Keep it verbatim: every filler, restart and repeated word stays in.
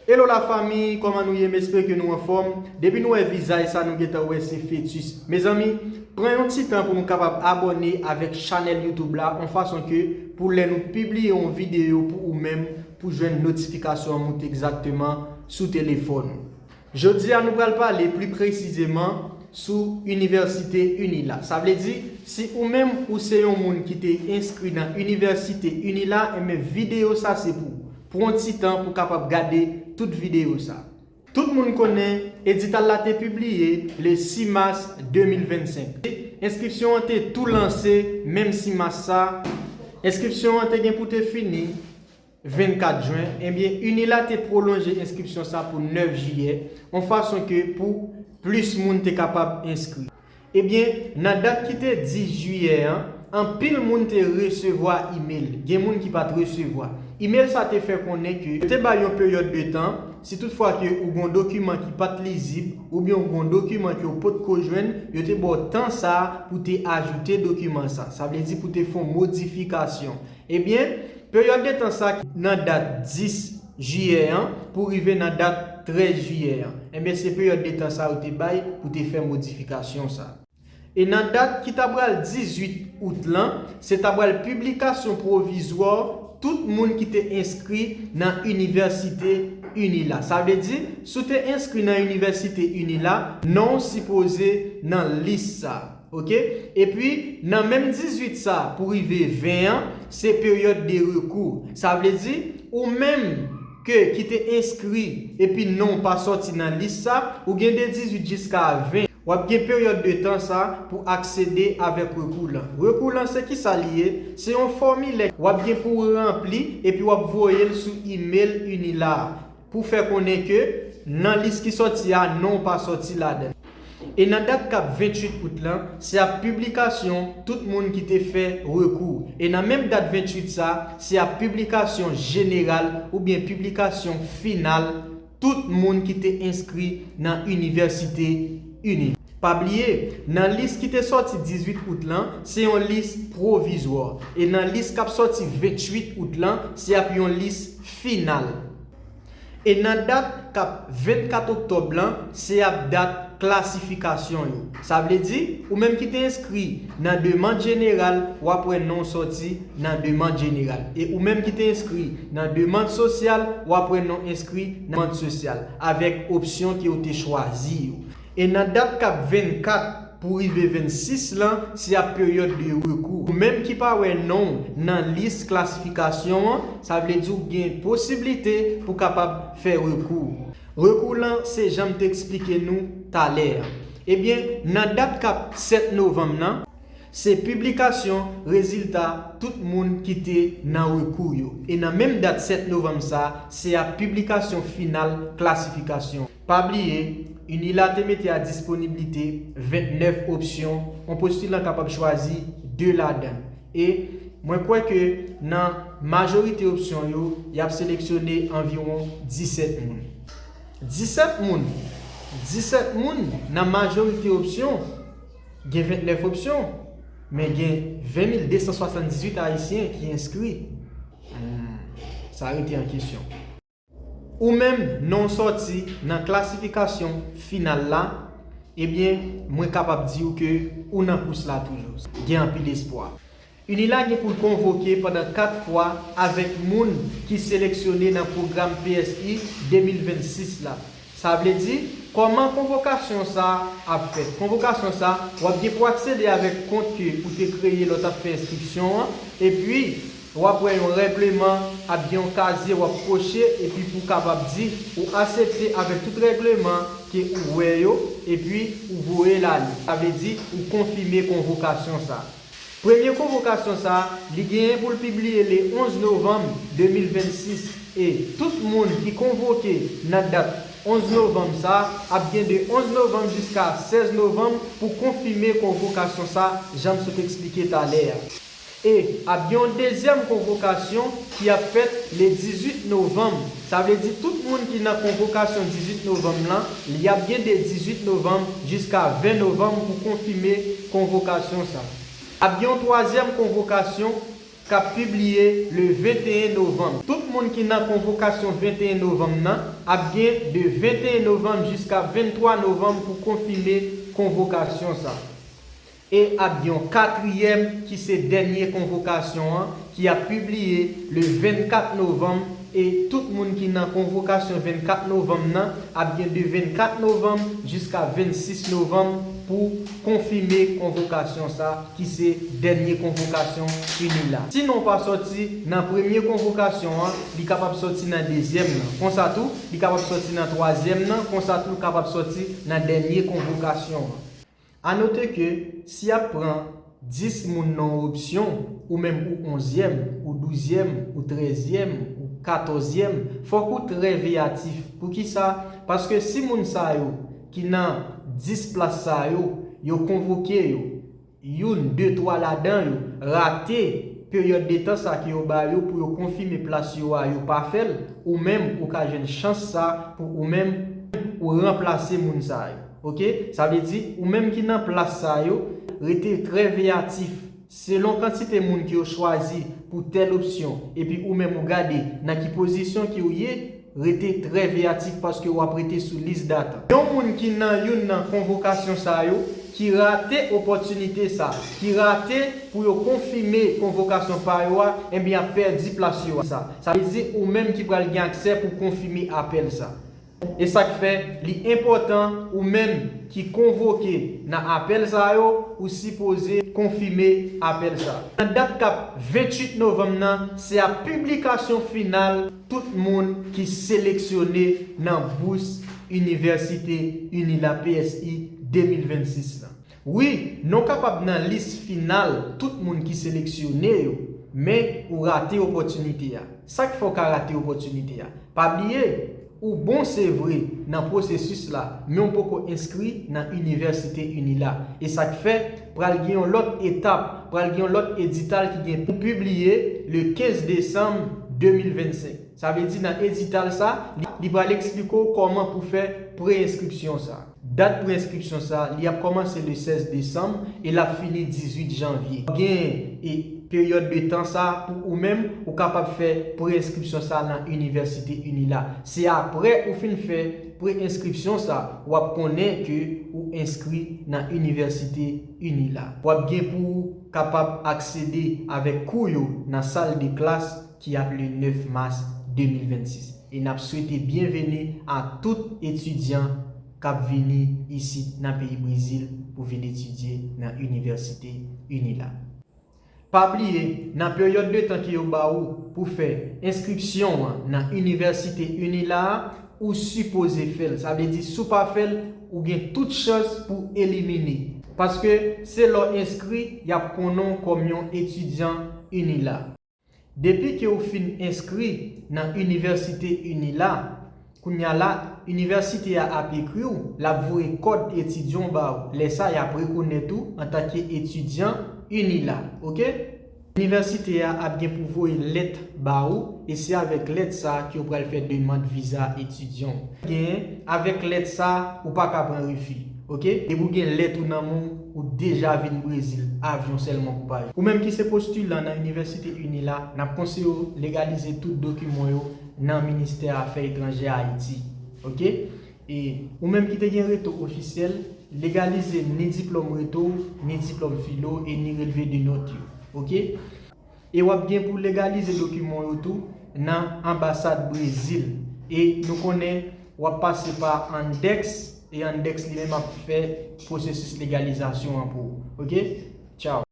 Hello la fami, kòman nou ye? M espere ke nou anfòm. Depi nou wè vizaj sa, nou gentan wè se fetis. Mezanmi, pran yon ti tan pou nou kapab abòne avèk chanèl YouTube la, yon fason ke pou lè nou pibliye yon videyo pou ou menm, pou jwenn notifikasyon an moute egzakteman sou telefòn ou. Jodi a, nou pral pale pli presizeman sou Inivèsite Inila. Sa vle di, si ou menm ou se yon moun ki te enskri nan Inivèsite Inila, enben videyo sa se pou ou. Pran ti tan pou kapab gade tout videyo sa. Tout moun konnen edital la te pibliye le sis mas de mil vennsenk. Enskripsyon an te tou lanse menm sis mas sa. Enskripsyon an te gen pou te fini vennkat jen, ebyen, Inila te pwolonje enskripsyon sa pou nèf jiyè, yon fason ke pou plis moun te kapab enskri. Ebyen, nan dat ki te dis jiyè an, anpil moun te resevwa imèl. Gen moun ki pa t resevwa. Imèl sa te fè konnen ke yo te bay yon peryòd de tan, si toutfwa ke ou gon dokiman ki pa t lizib, oubyen ou gon dokiman ke ou potko jwenn, yo te ba w tan sa pou te ajoute dokiman sa. Sa vle di pou te fè yon modifikasyon. Ebyen, peryòd de tan sa ki nan dat dis jiyè an pou rive nan dat trèz jiyè an, enben, se peryòd de tan sa yo te bay pou te fè modifikasyon sa. E nan dat ki ta pral dizuit out lan, se ta pral piblikasyon pwovizwa tout moun ki te enskri nan Inivèsite Inila. Sa vle di, si w te enskri nan Inivèsite Inila, non w sipoze nan lis sa. Oke? Epi, nan menm dizuit sa pou rive ven an, se peryòd de rekou. Sa vle di, ou menm ke ki te enskri epi non w pa sòti nan lis sa, ou gen de dizuit jiska ven. W ap gen peryòd de tan sa pou aksede avèk rekou lan. Rekou lan se kisa li ye? Se yon fòmilè w ap gen pou w ranpli epi w ap voye l sou imèl Inila a pou fè konnen ke nan lis ki sòti a, non w pa sòti ladan l. E nan dat k ap venntuit out lan, se ap piblikasyon tout moun ki te fè rekou. E nan menm dat venntuit sa, se ap piblikasyon jeneral oubyen piblikasyon final tout moun ki te enskri nan Inivèsite Inila. Pa bliye, nan lis ki te sòti dizuit out lan, se yon lis pwovizwa. E nan lis k ap sòti venntuit out lan, se ap yon lis final. E nan dat k ap vennkat oktòb lan, se ap dat klasifikasyon yo. Sa vle di, ou menm ki te enskri nan demann jeneral, w ap wè non w sòti nan demann jeneral. E ou menm ki te enskri nan demann sosyal, w ap wè non enskri nan demann sosyal, avèk opsyon ke w te chwazi yo. E nan dat k ap vennkat pou rive vennsis lan, se ap peryòd de rekou. Ou menm ki pa wè non w nan lis klasifikasyon an, sa vle di w gen posiblite pou kapab fè rekou. Rekou lan se jan m te eksplike nou talè a. Ebyen, nan dat k ap sèt novanm nan, se piblikasyon rezilta tout moun ki te nan rekou yo. E nan menm dat sèt novanm sa, se ap piblikasyon final klasifikasyon. Pa bliye, Inila te mete a disponiblite vennèf opsyon, yon postilan kapab chwazi de ladan l. E mwen kwè ke nan majorite opsyon yo, y ap seleksyone anviwon disèt moun. Disèt moun! Disèt moun nan majorite opsyon, gen vennèf opsyon, men gen ven mil de san swasanndizuit Ayisyen ki enskri. Hmm, sa rete an kesyon. Ou menm, non w sòti nan klasifikasyon final la, ebyen, mwen kapab di w ke ou nan kous la toujou. Gen anpil espwa. Inila gen pou l konvoke pandan kat fwa avèk moun ki seleksyone nan pwogram P S I de mil vennsis la. Sa vle di, kòman konvokasyon sa a ap fèt? Konvokasyon sa, w ap gen pou aksede avèk kont ke ou te kreye lè w t ap fè enskripsyon an, epi w ap wè yon règleman, ap gen yon kazye w ap koche, epi pou w kapab di ou aksepte avèk tout règleman ke ou wè yo, epi ou voye l ale. Sa vle di, ou konfime konvokasyon sa. Premye konvokasyon sa, li genyen pou l pibliye le onz novanm de mil vennsis, e tout moun ki konvoke nan dat onz novanm sa ap gen de onz novanm jiska sèz novanm pou konfime konvokasyon sa, jan m sot eksplike talè a. E ap gen yon dezyèm konvokasyon ki ap fèt le dizuit novanm. Sa vle di tout moun ki nan konvokasyon dizuit novanm lan, li ap gen de dizuit novanm jiska ven novanm pou konfime konvokasyon sa. Ap gen yon twazyèm konvokasyon k ap pibliye le venteyen novanm. Tout moun ki nan konvokasyon venteyen novanm nan ap gen de venteyen novanm jiska venntwa novanm pou konfime konvokasyon sa. E ap gen yon katriyèm ki se dènye konvokasyon an ki ap pibliye le vennkat novanm, e tout moun ki nan konvokasyon vennkat novanm nan ap gen de vennkat novanm jiska vennsis novanm pou konfime konvokasyon sa ki se dènye konvokasyon UNILA. Si non w pa sòti nan premye konvokasyon an, li kapab sòti nan dezyèm nan. Konsa tou, li kapab sòti nan twazyèm nan, konsa tou li kapab sòti nan dènye konvokasyon an. A note ke si y ap pran dis moun nan yon opsyon, ou menm ou onzyèm, ou douzyèm, ou trèzyèm, ou katòzyèm, fòk ou trè veyatif. Poukisa? Paske si moun sa yo ki nan dis plas sa yo, yo konvoke yo, youn, de, twa ladan yo rate peryòd de tan sa ke yo ba yo pou yo konfime plas yo a, yo pa fè l, ou menm ou ka jwenn chans sa pou ou menm ou ranplase moun sa yo. Oke? Sa vle di, ou menm ki nan plas sa yo, rete trè veyatif. Selon kantite moun ke yo chwazi pou tèl opsyon, epi ou menm ou gade nan ki pozisyon ke w ye, rete trè veyatif paske w ap rete sou lis datant. Yon moun ki nan youn nan konvokasyon sa yo, ki rate opòtinite sa, ki rate pou yo konfime konvokasyon pa yo a, ebyen ap pèdi plas yo a sa. Sa vle di ou menm ki pral gen aksè pou konfime apèl sa. E sa k fè li enpòtan ou menm ki konvoke nan apèl sa yo, ou sipoze konfime apèl sa. Nan dat k ap venntuit novanm nan, se ap piblikasyon final tout moun ki seleksyone nan bous Inivèsite UNILA P S I de mil vennsis lan. Wi, non kapab nan lis final tout moun ki seleksyone yo, men ou rate opòtinite a. Sa k fè w ka rate opòtinite a? Pa bliye, ou bon se vre nan pwosesis la, men w poko enskri nan Inivèsite UNILA. E sa k fè, pral gen yon lòt etap, pral gen yon lòt edital ki gen pou pibliye le kenz desanm de mil vennsenk. Sa vle di nan edital sa, li, li pral eksplike w kòman pou fè pre-enskripsyon sa. Dat pre-enskripsyon sa, li ap kòmanse le sèz desanm e l ap fini dizuit janvye. Gen e peryòd de tan sa pou ou menm, ou kapab fè pre-enskripsyon sa nan Inivèsite UNILA. Se aprè ou fin fè pre-enskripsyon sa, w ap konnen ke ou enskri nan Inivèsite UNILA. W ap gen pou ou kapab aksede avèk kou yo nan sal de klas ki ap le nèf mas de mil vennsis. E n ap swete byenveni a tout etidyan k ap vini isit nan peyi Brezil pou vin etidye nan Inivèsite UNILA. Pa bliye, nan peryòd de tan ke yo ba ou pou fè enskripsyon an nan Inivèsite UNILA a, ou sipoze fè l. Sa vle di, si w pa fè l, ou gen tout chans pou elimine. Paske se lè w enskri, y ap konnen w kòm yon etidyan UNILA. Depi ke w fin enskri nan Inivèsite UNILA, kounye a la, inivèsite a ap ekri w, l ap voye kòd etidyan w ba ou. Lè sa, y ap rekonèt ou antanke etidyan UNILA, oke? Inivèsite a ap gen pou voye lèt ba ou, e se avèk lèt sa a ke w pral fè demann viza etidyan w. Genyen, avèk lèt sa a, ou pa ka pran refi, oke? Depi w gen lèt ou nan men w, ou deja vin Brezil, avyon sèlman pou pa yo. Ou menm ki se postilan nan Inivèsite UNILA, n ap konseye w legalize tout dokiman yo nan Ministè Afè Etranjè Ayiti, oke? E ou menm ki te gen reto ofisyèl, legalize ni diplòm reto w, ni diplòm filo w, e ni relve de nòt yo, oke? E w ap gen pou legalize dokiman w yo tou nan anbasad Brezil. E nou konnen w ap pase pa ANDEX, e ANDEX li menm ap fè pwosesis legalizasyon an pou ou. Oke? Tchaw.